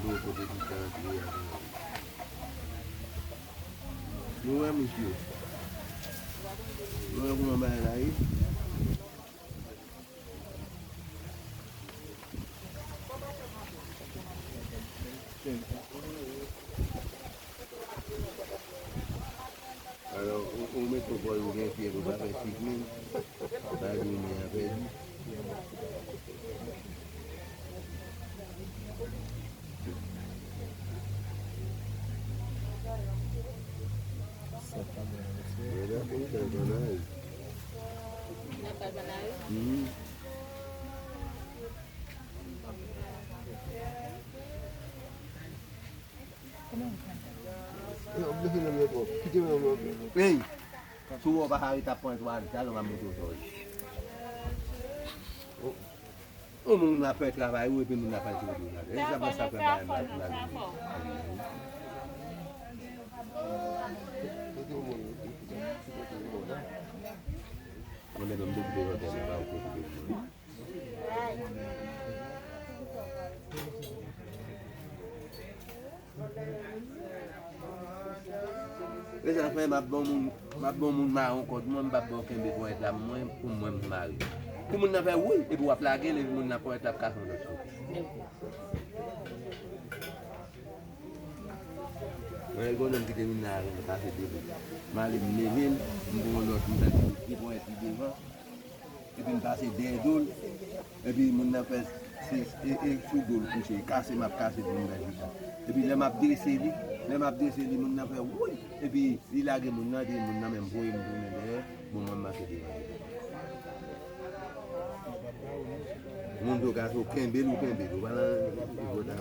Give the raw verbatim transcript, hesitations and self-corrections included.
Kote ki te antre a. Nou wè, mesye. Nou wè kòman bagay la ye? Alò, ou, ou mete w bò, ou gen pyè, ou pa fè sik menm. Ou pa di w men a pèdi. Sa pa bon, mesye. Mwen dakò, sa pa mal. Sa pa mal? Mhm. Ey! Si w wè w pa ka ret ap pran twa, talè w ap monte w sòl. Yon moun ap fè travay ou, epi moun ap pale sou do w la. E sa, sa fè bagay mal, mal. Mwen menm, m te kite lòt bò, m pa okipe moun. E sa fè m ap ban moun, m ap ban moun mare yon kòd mwen, m p ap ba w kenbe ponyèt la mwen pou mwen m mare. Pou moun nan fè wouyy, epi w ap lage l, epi moun nan ponyèt la ap kase yon lòt kote. Mwen, gen yon nonm ki te vin la avè m, kase de bout. M ale, m leve l, m pran yon lòt, m fè de ponyèt li devan. Epi m pase dèyè do l. Epi moun nan fè, se, e, e sou do l kouche, e kase m ap kase pou m bay chita. Epi lè m ap drese li, lè m ap drese li, moun nan fè wouyy. Epi li lage moun nan, epi moun nan menm voye m tounen dèyè, bon, mwen m mache devan li. Moun tou ka sou kenbe l, ou kenbe l, ou pa nan, ou pa nan.